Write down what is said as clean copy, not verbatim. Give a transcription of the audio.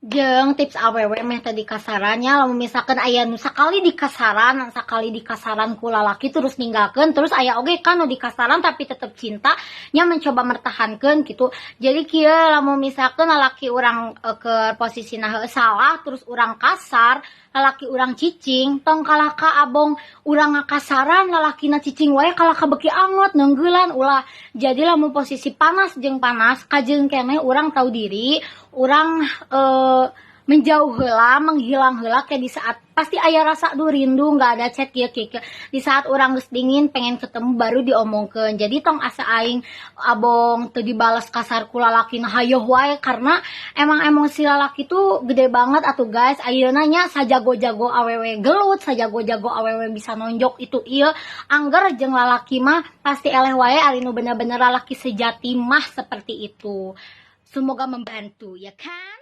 Jeung tips awewe meh teu dikasaran nya. Lamun misalkan aya nu sakali dikasaran ku lalaki terus ninggalkeun, terus aya oge kan nu dikasaran tapi tetep cinta nya, mencoba mertahankeun gitu. Jadi kieu, lamun misalkan lalaki urang ke posisina heueuh salah, terus urang kasar, lalaki urang cicing, tong kalahka abong urang ngakasaran, lalakina cicing wae, kalahka beuki angot neunggeulan, ulah. Jadi lamun posisi panas jeung panas kajeun keneh, urang tahu diri, urang menjauh heula, menghilang heula. Kayak di saat pasti aya rasa, duh, rindu, nggak ada chat, kieu kieu kieu. Di saat urang geus dingin, pengen ketemu, baru diomongkeun. Jadi tong asa aing abong teu dibalas kasar ku lalakina hayoh wae, karena emang emosi lalaki tuh gede banget atuh, guys. Ayeuna nya sajago-jago awewe gelut, sajago-jago awewe bisa nonjok itu ieu, angger jeung lalaki mah pasti eleh wae, ari nu bener-bener lalaki sejati mah seperti itu. Semoga membantu, ya kan?